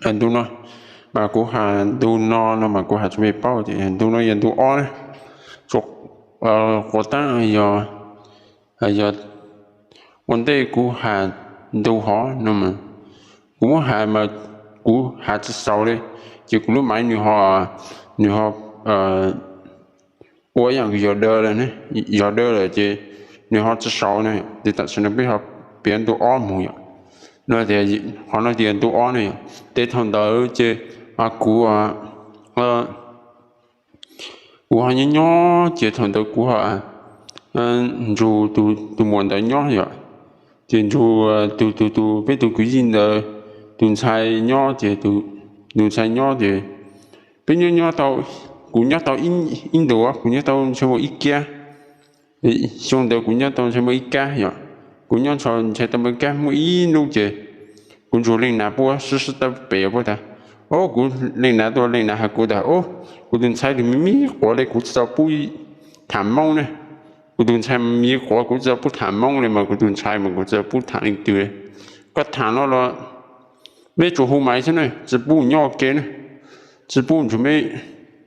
Ntu no mas kuv has, ntu no no mas kuv has rua mej paub ces ntu no yog ntu ob na. Quav taab yog, yog ua ntej kuv has ntu hov no, kuv muab has mas kuv has tsi xaus le, ces kuv lub maiv nws ho, nws ho ua yaam yog daw lawm, yog daw lawm ces nws ho tsi xaus na. Ces tam sim no peb ho piav ntu ob moog yom. No tias, qhov no tias ntu ob ne yom. Ces thaum ntawd ces kuv, kuv ho nyob nyob ces thaum ntawd kuv ho nrug tus muam ntawd nyob yom. Ces nrug tus, tus, tus, peb tus kwv yij ntawd tus ntxhais nyob ces, tus ntxhais nyob ces peb nyob nyob tau, kuv nyob tau ib ntus, kuv nyob tau ntshe muaj ib kab, xyoo ntawd kuv nyob tau ntshe muaj ib kab yom. Kuv nyob ntshe tau muaj ib kab, muaj ib hnub ces kuv nrug leej nav puab sib sib tawb pem puab tas, o, kuv, leej nav tuaj, leej nav has kuv tas, o, kuv tus ntxhais tus me me quav le, kuv tsi tau pub tham Moob ne. Kuv tus ntxhais me me quav, kuv tsi tau pub tham Moob le mas kuv tus ntxhais mas kuv tsi tau pub tham leej twg. Koj tham no los meb tsuas hu maiv xwb ne, tsi pub nyob ua ke ne, tsi pub nrug meb,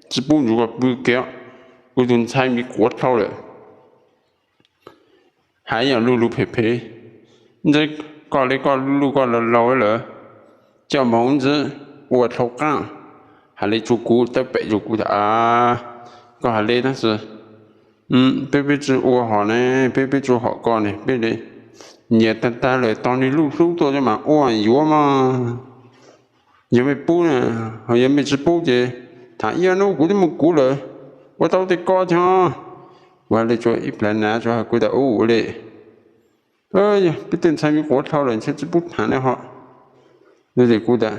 tsi pub nrug koj pw ke. Kuv tus ntxhais me quav dhau lawm. Has yam luj lug phem phem, ntxwb, koj le koj luj luj koj laug laug lawm, coj moog ntxwb ua dhau qaab. Has le rua kuv, tawb pem rua kuv tas, koj has le tab sis peb, peb tsi ua hom ne, peb, peb tsi hom koj ne, peb le nyiam tag tag lawm, tog nwg luj hlub tuaj mas ua yuav mog. Yog mej pub, yog mej tsi pub ces tham ib hnub kuv twb moog kuv lawm, ua tau tej ko cog. Kuv has le rua ib plag nav, rua has kuv tas, u, ua le, yog peb tej ntxhais me quav dhau lawm ntshe tsi pub tham le hom. Kuv tas,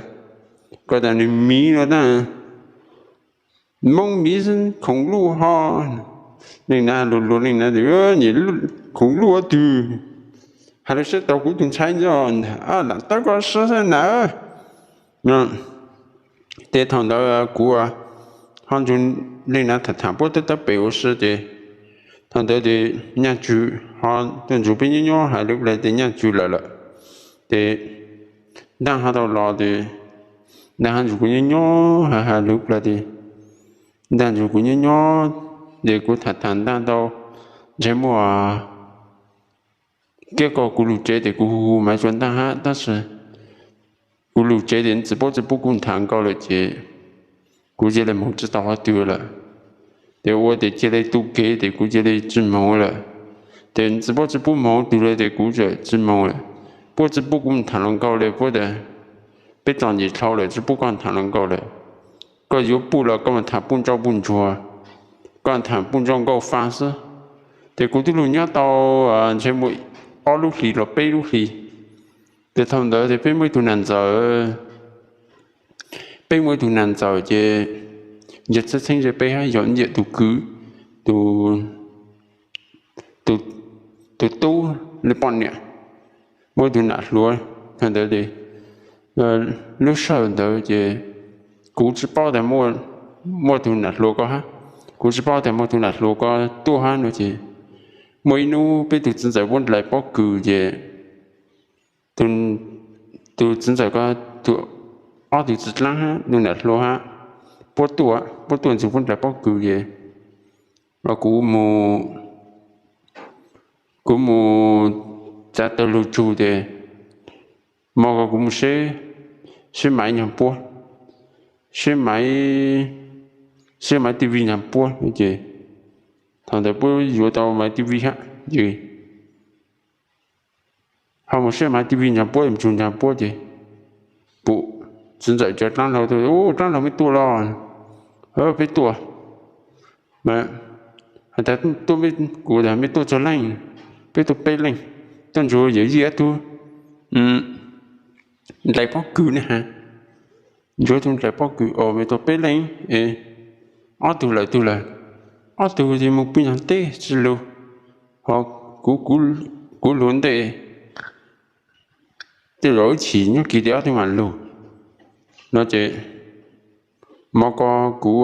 koj tas nwg miv no tab, Moob miv khoom luj ho. Leej nav lug luag leej nav tas, khoom luj ua twg? Has le seb tau kuv tus ntxhais ntxwb, lam tawb koj sab sab nav. Ces thaum ntawd kuv ho nrug leej nav tham tham puab tawb tawb pem ua si ces thaum ntawd ces Nyaaj Tswg ho tuaj nrug peb nyob nyob has lug plag tes Nyaaj Tswg lawm lawm. Ces Ntaaj ho tau los ces Ntaaj ho nrug kuv nyob nyob has has lug plag tes Ntaaj nrug kuv nyob nyob ces kuv tham tham Ntaaj tau ntshe muaj kiag ko kuv lug tsev tes kuv hu hu maiv rua Ntaaj hab tab sis kuv lug tsev tes txiv paub txiv pub kuv tham nkaus lawm ces kuv cia li moog tsi tau qhov twg lawm. Ces ua tes cia li tu kev tes kuv cia li tsi moog lawm. Ces txiv paub txiv pub moog tug lawm tes kuv tsi moog lawm. Puab txiv pub kuv tham hluas nkauj le, puab tas peb txom nyem dhau lawm tsi pub koj tham hluas nkauj lawm. Koj yuav puj los koj mas tham puj ntsauj puj ntsuag, koj tham puj ntsauj nkauj fa xwb. Ces kuv twb lug nyob tau ntshe muaj ob lub hlis los peb lub hlis. Ces thaum ntawd ces peb muaj ib tug nam ntxawm, peb muaj ib tug nam ntxawm ces yog txheeb txheeb ze peb hab yog nyiam tus kwv, tus tub le poj niam, muaj ib tug nam hluas. Thaum ntawd ces lub sij hawm ntawd ces kuv tsi paub tas muaj tug nam hluas ko hab, kuv tsi paub tas muaj tug nam hluas ko tuaj hab no ces muaj ib hnub peb tug txiv ntxawm puab nplais pob kws ces tus txiv ntxawm ko, tus, ob tug txiv dlaab hab tus nam hluas hab, puab tuaj, puab tuaj nrug puab nplais pob kws ces kuv mus, kuv mus txav tawg lug tsug ces mo ko kuv mus seb, seb maiv nyag puab, seb maiv, seb maiv TV nyag puab ces thaum ntawd puab yuav tau maiv TV hab ces ho mus seb maiv TV nyag puab, mus tsug nyag puab ces pum txiv ntxawm cov dlaab laug tuaj, dlaab laug mej tuaj los? Peb tuaj. Has tas tuaj, kuv tas mej tuaj tsawg leej? Peb tuaj peb leej, tuaj nrug yawm yij ob tug nplais pob kws ne has. Nrug tug nplais pob kws os, mej tuaj peb leej es ob tug lawm tug lawm, ob tug ces mus pw nyag teb tsi lug, ho kuv, kuv lug ntej tej zaum ib chim nyob kis tes ob tug mam lug no ces mo ko kuv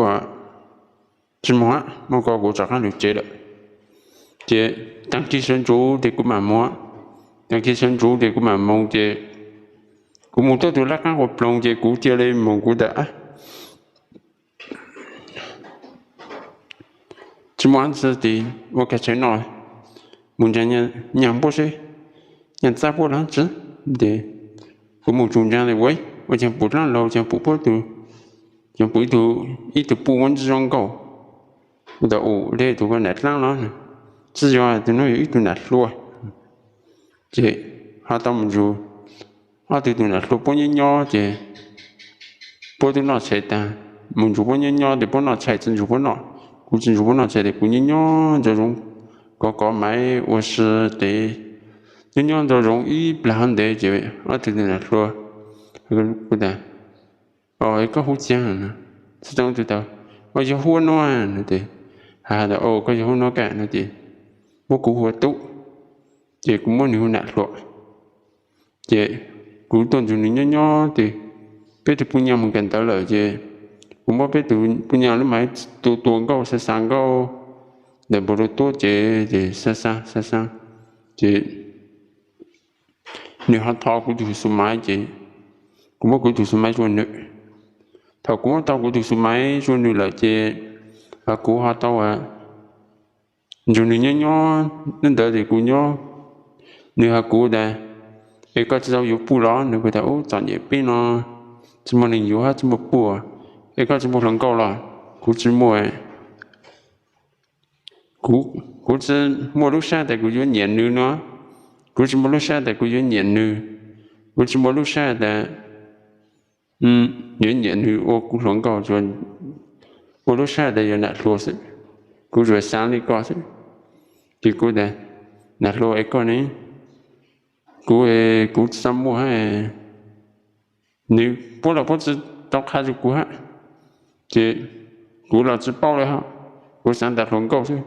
tsi moog hab, mo ko kuv rov qaab lug tsev lawm. Ces taag kis sawv ntxuv tes kuv mam moog, taag kis sawv ntxuv tes kuv mam moog ces Kuv mus tuaj tus laj qaab quas ploos ces kuv cia li mus kuv tas, tsis muaj dlaab tsi tes ua kag tsheb no, mus ntsaa nyaj npuab seb nyaj txab puab dlaab tsi. Ces kuv mus tsuj ntsaa tes ua, ua caag pum dlaab laug, caag pum puab tug, caag pum ib tug, ib tug puj muab ntsib zoo nkauj. Kuv tas, u, le tug ko nam dlaab los, tsi yog, tug nuav yog ib tug nam hluas. Ces ho tau mus nrug ob tug tug nam hluas puab nyob nyob ces puab tub noj tshais taag, mus nrug puab nyob nyob tes puab noj tshais tsi nrug puab noj, kuv tsi nrug puab noj tshais tes kuv nyob nyob ntsoov zoov, kov kov maiv ua si tes nyob nyob ntsoov zoov ib plag ntev ces ob tug tug nam hluas kuv tas, o, koj hu caag? Txheej tug tas, o, yog huab nuav no tes, has tas, o, koj yog huab nuav kag no tes, muab kuv hu ua tub, ces kuv muab nwg hu nam hluas. Ces kuv tuaj nrug nwg nyob nyob tes peb tug puj nyaj mus kag ntawd lawm ces kuv muab peb tug puj nyaj lub maiv tua tua nkauj xa xa nkauj ntawm npawg Lug Tuab ces, ces xa xa xa xa ces nwg ho tho kuv tug xu maiv ces kuv muab kuv tug xu maiv rua nwg. Thaum kuv muab tau kuv tug xu maiv rua nwg lawm ces kuv ho tau nrug nwg nyob nyob ntawd tes kuv nyob, nwg has kuv tas, es koj tsi tau yuav puj los? Nwg kuv tas, u, txom nyem peb no tsi muaj neeg yuav hab tsi muaj puj, es koj tsi muaj hluas nkauj los? Kuv tsi muaj, kuv tsi muaj lub sab tas kuv yuav nyiam nwg no, kuv tsi muaj lub sab tas kuv yuav nyiam nwg, kuv tsi muaj lub sab tas yuav nyiam nwg ua kuv hluas nkauj, ua lub sab tas yuav nam hluas xwb, kuv tsuas xaav le koj xwb. Ces kuv tas, nam hluas es koj ne? Kuv, kuv tsi tau muaj hab, nwg puab los puab tsi tau qha rua kuv hab, ces kuv los tsi paub le hab, kuv xaav tas hluas nkauj xwb.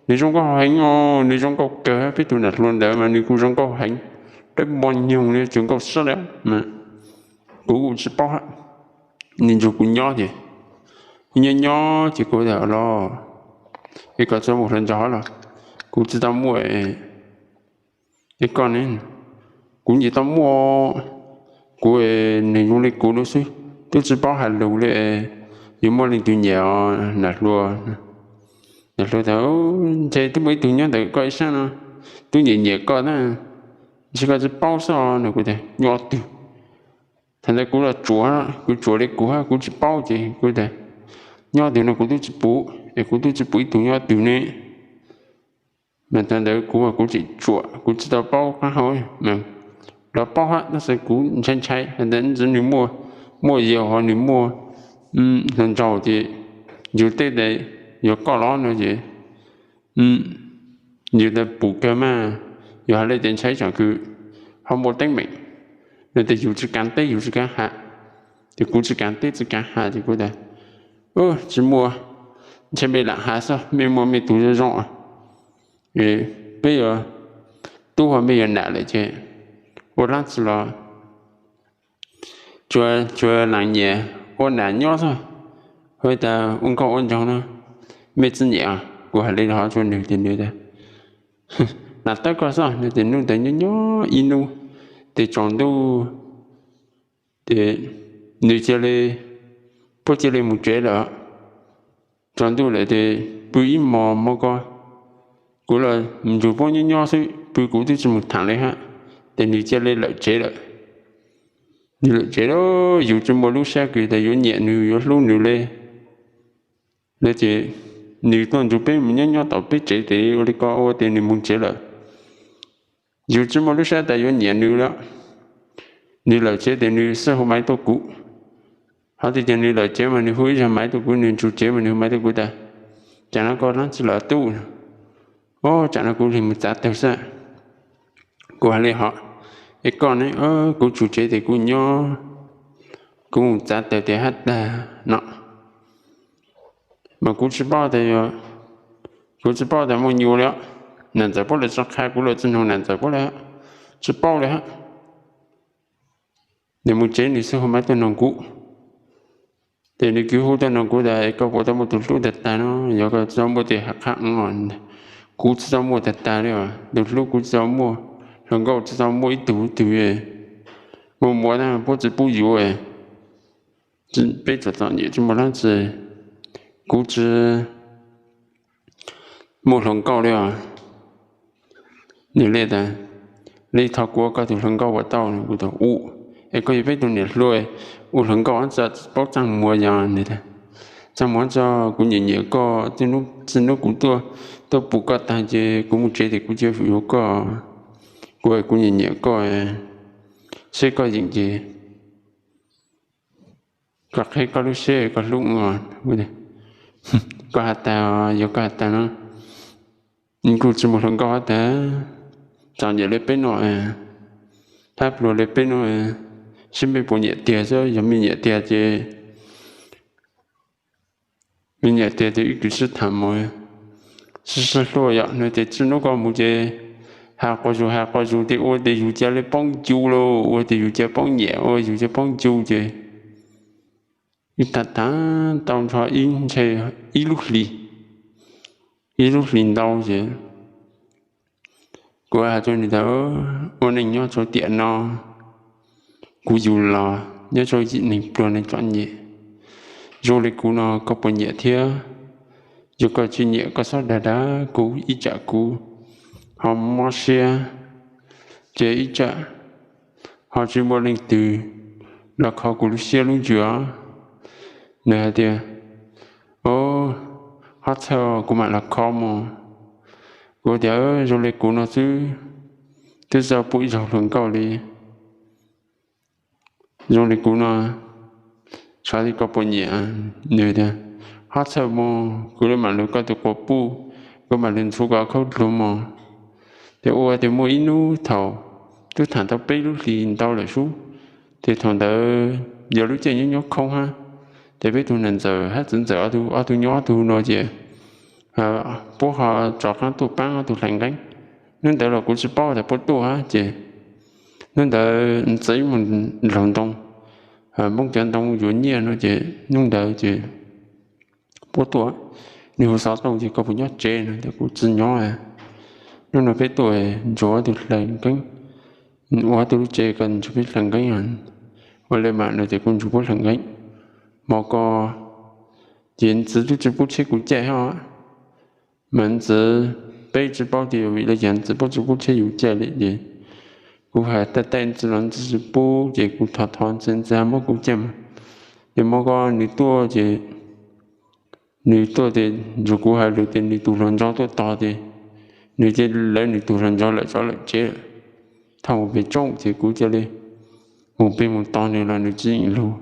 Nwg zoo nkauj heev os, nwg zoo nkauj kawg hab, peb tug nam hluas ntawd mas nwg kuj zoo nkauj heev, dawb mos nyoog le tsuas nkauj sab le mas kuv kuj tsi paub hab. Nwg nrug kuv nyob ces nyob nyob ces kuv tas los, es koj tsi mus hluas nraug hab los? Kuv tsi tau muaj. Es koj ne? Kuv nyiam tau muaj, kuv nwg zoo le kuv lub xwb, tub tsi paub has lug le, yuav muaj leej twg nyiam os nam hluas. Nam hluas tas, ntshe twb muaj ib tug nyob ntawm koj ib sab no, tub nyiam nyiam koj na, ntshe koj tsi paub xwb no. Kuv tas, nyob twg? Thaum ntawd kuv los tsuav, kuv tsuav le kuv hab kuv tsi paub ces kuv tas, nyob twg no kuv tub tsi pum, es kuv tub tsi pum ib tug nyob twg ne. Mas thaum ntawd kuv, kuv tseem tsuam kuv tsi tau paub qaab hau, los paub hab tab sis kuv ntshai ntshai has tas ntxwv nwg muaj, muaj yau ho nwg muaj hluas nraug ces yus tej tas yuav koj los no ces yus tas pum kawg mas, yus has le tas ntshai tsoom kws ho muaj teeb meem, no tas yus tsi kaav teb yus tsi kaav has, ces kuv tsi kaav teb tsi kaav has ces kuv tas, tsi muaj, ntshe mej lam has xwb, mej muaj mej tug zoo zoo. Peb yuav tub ho mej yuav nam lawm ces ua dlaab tsi los tsuas laam nyiam ua nam nyob xwb, ua tas ua nkauj ua nraug no mej tsi nyiam. Kuv has le hov rua nwg ces nwg tas, lam tawb koj xwb no. Ces nub ntawd nyob nyob ib nub, ces tsaus ntuj, ces nwg cia li, puab cia li mus tsev lawm. Tsaus ntuj lawm ces pw ib hmos mog ko, kuv los nrug puab nyob nyob xwb, pw kuv tub tsi mus thaam le hab, ces nwg cia li lawm tsev lawm. Nwg lawm tsev lawm, yus tsi muaj lub sab kws tas yuav nyiam nwg yuav hlub nwg le. Ces nwg tuaj nrug peb mus nyob nyob tom peb tsev tes ua le ko ua tes nwg mus tsev lawm. Yus tsi muaj lub sab tas yuav nyiam nwg le. Nwg lawm tsev tes nwg xwb hu maiv tuaj kuv. Hov tias nwg lawm tsev mas nwg hu ib zag maiv tuaj kuv, nwg nrug tsev mas nwg hu maiv tuaj kuv tas, tsam no koj dlaab tsi los tub? O, tsam no kuv lig mus txav tawg xwb. Kuv has le hov, es koj ne? Kuv tsuj tsev tes kuv nyob, kuv mus txav tawg tes hab tag no. Mas kuv tsi paub tas, kuv tsi paub tas muaj nyuas le, nam ntxawm puab lawv tsi qha kuv lawv tsi noog nam ntxawm puab le, tsi paub le hab. Nwg mus tsev nwg xwb hu maiv tuaj noog kuv. Ces nwg kws hu tuaj noog kuv tas, es koj puas tau muaj tug hlub tag tag no? Yog koj tsi tau muaj tes has qha os. Kuv tsi tau muaj tag tag le, tug hlub kuv tsi tau muaj, hluas nkauj tsi tau muaj ib tug twg. Muaj muaj na puab tsi pub yuav, peb txom txom nyem tsi muaj dlaab tsi. Kuv tsi muaj hluas nkauj li os. Nws le tas, le thov kuv ua koj tug hluas nkauj puas tau? Kuv tas u, es koj yog peb tug niam hluas, ua hluas nkauj ob txha paub txaaj muag yog. Nws tas, txaaj muag tso, kuv nyiam nyiam koj, txij nub kuv tuaj, tuaj pum koj taag ces kuv mus tsev tes kuv ca yuav koj. Kuv, kuv nyiam nyiam koj, seb koj yeem ces koj qheb koj lub siab koj hlub. Koj has tas, yog koj has tas no, kuj tsi muaj hluas nkauj has tas, txom nyem le peb nuav, hab pluag le peb nuav, seb mej puas nyiam tiag xwb. Yog mej nyiam tiag ces mej nyiam tiag tes wb kws sib tham mus, sib sib hlub yom. Nws tes txij nub koj mus ces has quas zug has quas zug tes ua tes yug ca le poob ncu lug, ua tes yug ca poob nyiam, ua yug ca poob ncu ces wb tham tham tau nrho ib ntshe ib lub hli, ib lub hli ntau ces kuv has rua nws tas, ua neej nyob rua tiam no, kuv yug los nyob rua yim neeg pluag neeg txom nyem, zoo le kuv no koj puas nyiam thiab? Yog koj tsi nyiam koj xob dag dag kuv, ib tsam kuv ho mob siab, ces ib tsam ho tsi muaj leej twg los kho kuv lub siab lub ntsws. Nws hais tias, o, hob txhawj, kuv mam los kho mus. Kuv tias, zoo le kuv no xwb, twb tsi pum ib zaug hluas nkauj li. Zoo li kuv no, saib koj puas nyiam. Nws tias, hob txhawj mus, kuv le mam lug koj tug quas puj, kuv mam lug ntxhuv koj khaub dluag mog. Tes ua tes muaj ib nub thaum twb tham tau peb lub hlis ntau lawm sub, tes thaum ntawd yog lub caij nyob nyob khoob hab, tes peb tug nam ntxawm hab txiv ntxawm ob tug nyob ob tug no ces puab ho rov qaab tuaj paab ob tug hlais nqeeb. Hnub ntawd los kuv tsi paub tas puab tuaj hab ces hnub ntawd ntxeev mus nlaug ntoo, Hmoob cov ntoo yuav nyiaj no ces hnub ntawd ces puab tuaj, nwg hu xov tooj ces koj puas nyob tsev no, kuv tsi nyob. Hnub no peb tuaj ntsuag ob tug hlais nqeeb, ua ob tug lub tsev koj ntsuag peb hlais nqeeb. Ua le mam no ces kuv ntsuag puab hlais nqeeb. Hmo ko ces ntxiv tub tsi pub tsheb kuv caij hab, mas ntxiv peb tsi paub tias vim le caag ntxiv puab tsi pub tsheb yus caij li ces kuv has taij taij ntxiv los ntxiv tsi pub ces kuv thov thov ntxiv, ntxiv has muab kuv caij mas. Ces hmo ko nws tuaj ces nws tuaj tes ntsuag kuv has lug tes nws tug hluas nraug tuaj tog tes nws cia li lawv nws tug hluas nraug lawm rov lawm tsev lawm. Thaum mus pem tsooj ces kuv cia li mus pem mus tog nws los nws tsi yeem lug.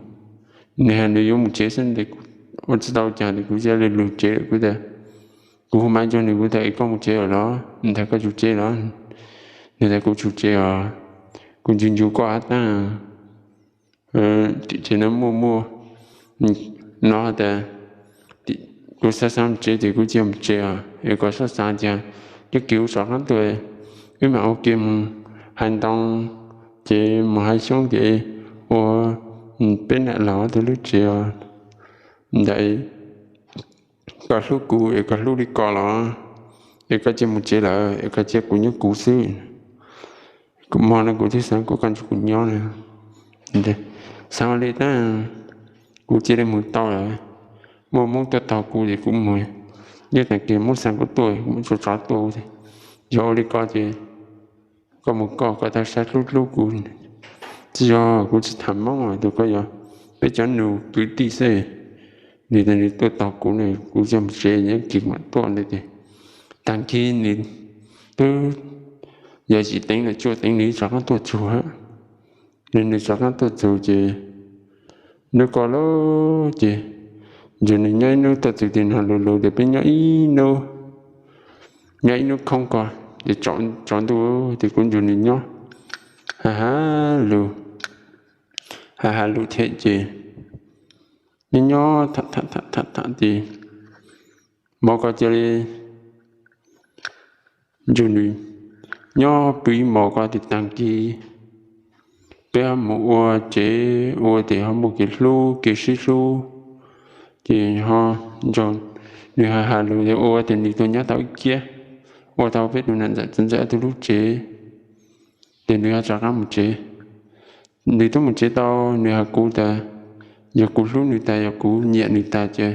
Nws has nws yuav mus tsev xwb tes ua tsi tau caag tes kuv cia li lug tsev lawm. Kuv tas, kuv hu mas rua nws kuv tas, es koj mus tsev lawm los? Ntag koj tsum tsev los? Nws tas kuv tsum tsev os, kuv ncu ncu koj hab taag. Tim tsev no muaj muaj no tas kuv xaav xaav mus tsev tes kuv cia mus tsev os, es koj xob xaav cas, nyob kis wb rov qaab tuaj, wb mam ua ke mus hais ntoo, ces mus hais xyoob ces ua peb nam laug ob tug lub tsev os. Ntawd koj hlub kuv es koj hlub li ko los, es koj cia mus tsev lawm es koj cia kuv nyob kuv xwb. Kuv hmo no kuv twb xaav kom koj nrug kuv nyob na. Xaav ua li tab, kuv cia li mus tau lawm. Muaj Hmoob tuaj tog kuv ces kuv mus, nyob taag kis Hmoob xaav kuv tuaj kuv muab tso tsov tuaj. Yog ua li ko ces koj mus koj, koj tau saib hlub hlub kuv. Tsi yog kuv tsi tham Hmoob tus, koj yog peb cov nus kwv tij xwb. Nws tas nws tuaj tog kuv, kuv cia mus tsev, nyob kis mam tuaj ntawd ces taag kis nws twb yog yim teev los cuaj teev nws rov qaab tuaj txug hab. Nws rov qaab tuaj txug ces hnub ko lawm ces nrug nws nyob ib hnub, tuaj txug tim no lug lug tes peb nyob ib hnub, nyob ib hnub khoob ko ces tsaus ntuj ces kuv nrug nws nyob, has has lug, has has lug thiab ces nyob nyob tham tham tham tham ces hmo ko cia li nrug nws nyob pw ib hmos ko tes taag kis peb ho mus ua tsev, ua tes ho muaj kev hlub kev sib hlub, ces ho nrug nws has has lug ua tes nws tuaj nyob tau ib kiab, ua tau peb tug nam ntxawm txiv ntxawm ob tug lub tsev, ces nws ho rov qaab mus tsev. Nws twb mus tsev tau, nws hais kuv tas yog kuv hlub nws tas, yog kuv nyiam nws tas ces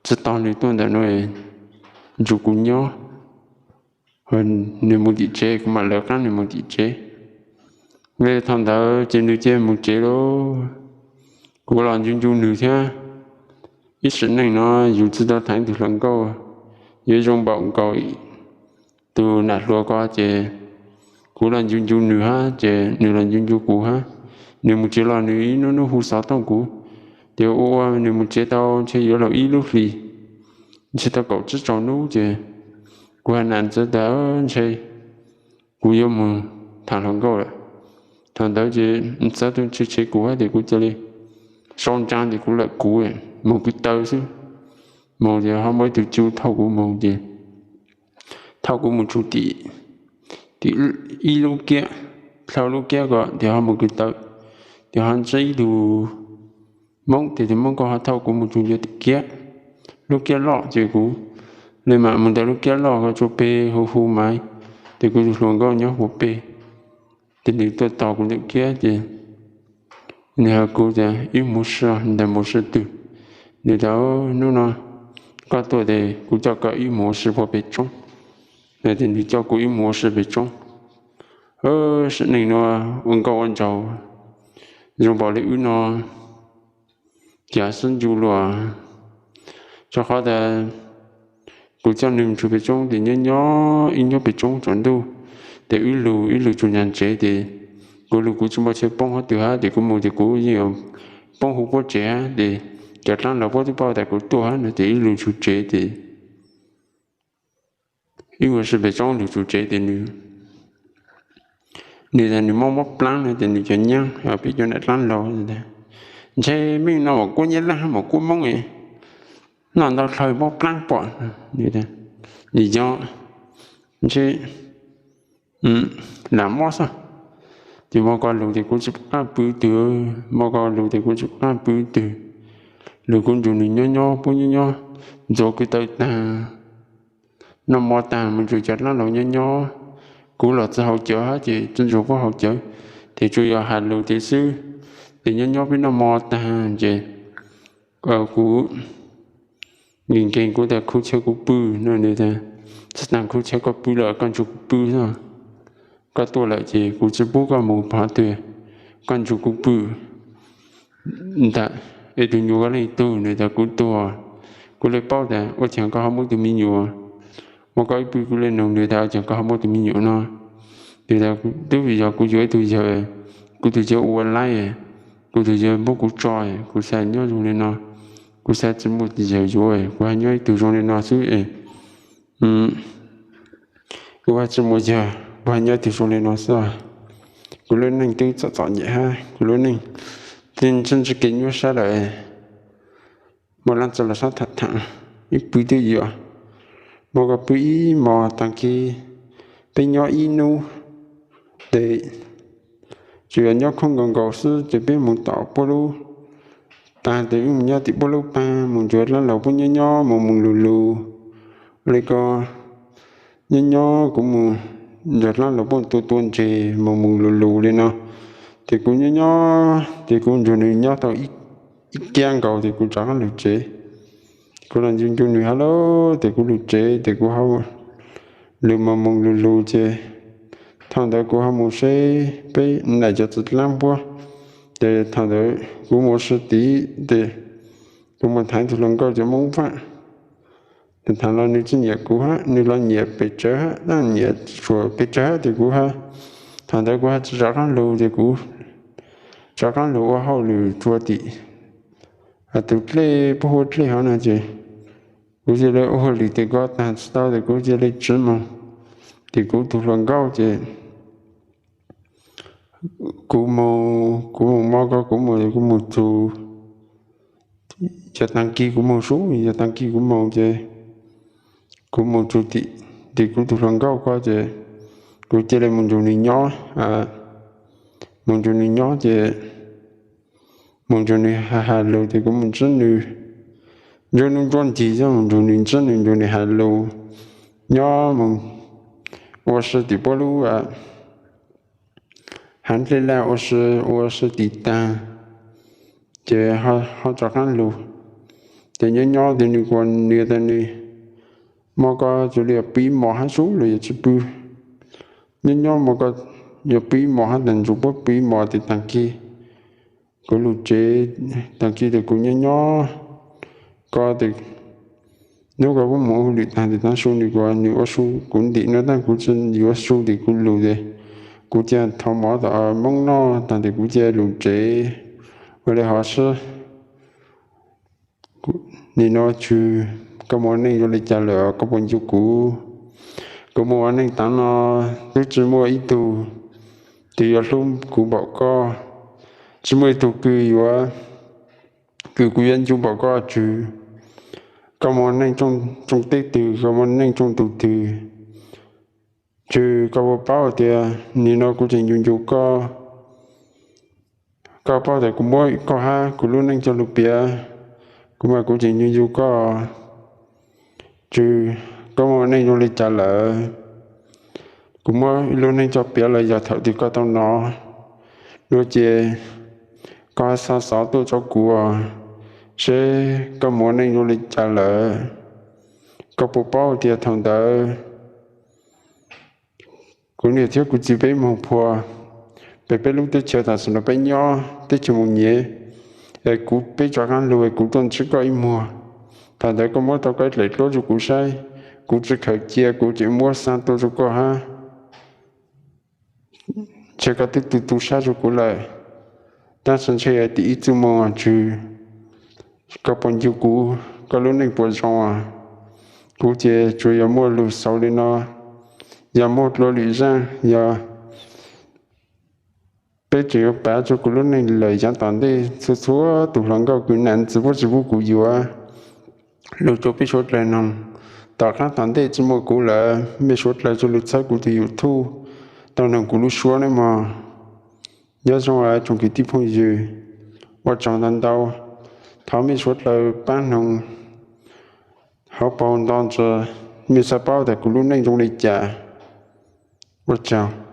tsis tos nws tuaj ntawm no, nrog kuv nyob, nws mus tim tsev kuv mam lawv qab nws mus tim tsev. Thaum ntawd ces nws cia mus tsev lawm. Kuv los ncu ncu nws thiab. Ib sim neej no yus tsis tau tham tus hluas nkauj, yuav zoo npaum nkaus tus nam hluas ko ces kuv los ncu ncu nws hab ces nws los ncu ncu kuv hab. Nws mus tsev los nws ib hnub hnub hu xov tooj kuv, ces ua ua nws mus tsev tau ntshe yuav luag ib lub hlis, ntshe tau kaum tsib rau hnub ces kuv hais nam ntxawm tas ntshe kuv yuav mus tham hluas nkauj lawm. Thaum ntawd ces ntxawm tuaj tshwm tshev kuv hab ces kuv cia li sau ntsa ces kuv lawm kuv mus kwv taw xwb. Mus ces ho muaj ib tug tsuj thauj kuv mus ces thauj kuv mus txog tim, tim ib lub kiab, dhau lub kiab ko ces ho mus kwv taw, ces ho ntsib ib tug Hmoob, ces tus Hmoob ko ho thauj kuv mus txog ntua tim kiab, lub kiab loj ces kuv li mam mus ntawm lub kiab loj ko tsua peg hu hu maiv, ces kuv tus hluas nkauj nyob puag peg, ces nws tuaj tos kuv ntawm kiab ces nws hais kuv tas wb mus ua si ntag, mus ua si twg? Nws tas hnub no koj tuaj ces kuv coj koj wb mus ua si puag pem roob. Ces nws coj kuv wb mus ua si pem roob. Sim neej no ua nkauj ua nraug zoo npaum li wb no cas sib ncu luag. Rau qhov tas kuv coj nws mus txog pem roob ces nyob nyob ib nyob pem roob tsaus ntuj, ces wb lug wb lug tsuas nyob tsev ces kuv lug kuv tsis muaj chaw poob qhov twg hab ces kuv mus ces kuv yeej poob huv puab tsev hab ces cov dlaab laug puab twb paub tas kuv tuaj hab no ces wb lug tsuas tsev ces wb ua si pem roob lug tsuas tsev ces nws, nws tas nws mob mob plaab no ces nws cov nyaab peb cov nam dlaab laug tas ntshe meej no mam kuab nyab laaj hab mam kuab moob noj ntau dlhau mob plaab pom. Nws yog ntshe lam mob xwb. Ces muaj koj lug ces kuv tsis qaab pw twg, muaj koj lug ces kuv tsis qaab pw twg. Lug kuv nrug nws nyob nyob puab nyob nyob ntxuav kwv taw taag, noj mov taag mus nrug cov dlaab laug nyob nyob. Kuv los tsis haus cawv hab ces tsis ntsuag puab haus cawv, ces tsuas yog has lug tas xwb. Ces nyob nyob peb noj mov taag ces kuv nkees nkees kuv tas khu chaw kuv pw no, nws tas tsis taag khu chaw koj pw lawm, koj nrug kuv pw xwb. Koj tuaj lawm ces kuv tsis pub koj mus qhov twg, koj nrug kuv pw ntag. Es tug nyuas koj leej twg? Nws tas kuv tuag. Kuv le paub tas ua caag koj ho muaj tug me nyuam, muab koj ib pw kuv le noog nws tas ua caag koj ho muaj tug me nyuam no. Nws tas twb vim yog kuv yuav ib tug yawg, kuv tug yawg ua laib, kuv tug yawg muab kuv tso, kuv xav nyob zoo le no, kuv xav tsis muaj tug yawg yuav, kuv hab nyob ib tug zoo le no xwb es kuv hab tsis muaj yawg, kuv hab nyob ib tug zoo le no xwb. Kuv lub neej twb txom txom nyem hab kuv lub neej twb ntsib ntsib kev nyuaj sab lawm, muaj leej twg los sab tham tham, ib pw twb yuav, muab koj pw ib hmos taag kis, peb nyob ib hnub, ces tsuas yog nyob khoob nkaus nkaus xwb ces peb mus tom puab lub taag ces wb mus nyob tim puab lub paag mus ntsuag dlaab laug puab nyob nyob mus mus lug lug le ko, nyob nyob kuv mus ntsuag dlaab laug puab tua tua ntses mus mus lug lug le no. Ces kuv nyob nyob ces kuv nrug nws nyob tau ib kiag nkaus ces kuv rov qaab lug tsev. Kuv los ncu ncu nws hab lauj ces kuv lug tsev ces kuv lug mus mus lug lug ces thaum ntawd kuv ho mus seb peb nam cov txiv dlaab puab. Ces thaum ntawd kuv mus ua si tid ces kuv mus tham tug hluas nkauj cov Moob Vaaj. Ces tham los nws tsis nyiam kuv hab, nws los nyiam pes tsawv hab, nyiam tsuas pes tsawg hab ces kuv, thaum ntawd kuv hab tsis rov qaab lug ces kuv rov qaab lug ua hauj lwm rua tim tug dlej puab hu ua dlej hov no ces kuv cia li ua hauj lwm tim ko taag tsis tau ces kuv cia li tsiv moog. Ces kuv tug hluas nkauj ces kuv mus, kuv mus mo ko kuv mus, kuv mus txug, yog taag kis kuv mus sub, yog taag kis kuv mus ces kuv mus txug tim, tim kuv tug hluas nkauj ko ces kuv cia li mus nrug nws nyob, mus nrug nws nyob ces mus nrug nws has has lug ces kuv mus ntsib nws, ntsib nub nruab ncig xwb mus nrug nws ntsib nws, nrug nws has lug, nyob mus ua si tim puab lub, Av dlej laj ua si ua si tiv taag, ces ho rov qaab lug. Ces nyob nyob tes nwg kuas nwg tas nwg, mog koj cuag li yuav pw ib mos hab sub los yuav tsi pw. Nyob nyob mog koj yuav pw ib mos hab tas ntsug puab pw ib mos tes taag kis kuv lug tsev, taag kis tes kuv nyob nyob koj tes nub koj puab moog ua hauj lwm taag tes taab su nwg kuas nwg ua su kuv ntim nuav taag kuv tsi yuav su tes kuv lug tes kuv ca thov mov tom Moob noj taag tes kuv ca lug tsev. Ua le hov sib Nim no Tswv, koj muaj neej zoo le caag lawm, koj puas ncu kuv? Kuv muaj ua neej taam no twb tsi muaj ib tug twg yuav hlub kuv npaum koj, tsi muaj ib tug kws yuav, kws kuv yuav ncu npaum koj Tswv. Koj muaj neej tsooj teb twg, koj muaj neej tsooj tug twg, Tswv koj puas paub tias nim no kuv tseem ncu ncu koj. Koj paub tas kuv muab koj hab kuv lub neej coj lug piav, kuv mas kuv tseem ncu ncu koj. Tswv, koj muaj neej zoo le caag lawm? Kuv muab ib lub neej coj piav los yog thaum twg koj tau nov, nuav ces koj xa xov tuaj rua kuv, seb koj muaj neej zoo le caag lawm. Koj puas paub tias thaum ntawd kuv niam thiab kuv txiv peb moog phua, peb, peb lub teb chaws tam sim no peb nyob teb chaws Moos Nyev, es kuv peb rov qaab lug es kuv tuaj ntsib koj ib muag. Thaum ntawd koj muab tau koj dlaim duab rua kuv saib, kuv tsi khaws cia kuv tseem muab xa tuaj rua koj hab. Ntshe koj twb tu tu sab rua kuv lawm, tab sis ntshe tim ib txuj moo Tswv, koj puas ncu kuv, koj lub neej puas zoo? Kuv ces tsuas yog muaj lug xaus le no, yog muaj dlua lwm zaaj yog peb tseem yuav pav rua kuv lub neej lawm. Yaav tom ntej txhua txhua tug hluas nkauj kws nam txiv puab tsi pub kuv yuav lug rua peb suav dlawg noog. Tom qaab tom ntej tsi muaj kuv lawm, mej suav dlawg rua lug txhawb kuv tug YouTube tau noog kuv lub suab nawb mog. Nyob zoo tsoom kwv tij phooj ywg, ua tsaug ntau ntau. Thov mej suav dlawg paab noog hauv paug nto ntsis, mej xaav paub tas kuv lub neej zoo le caag. Ua tsaug.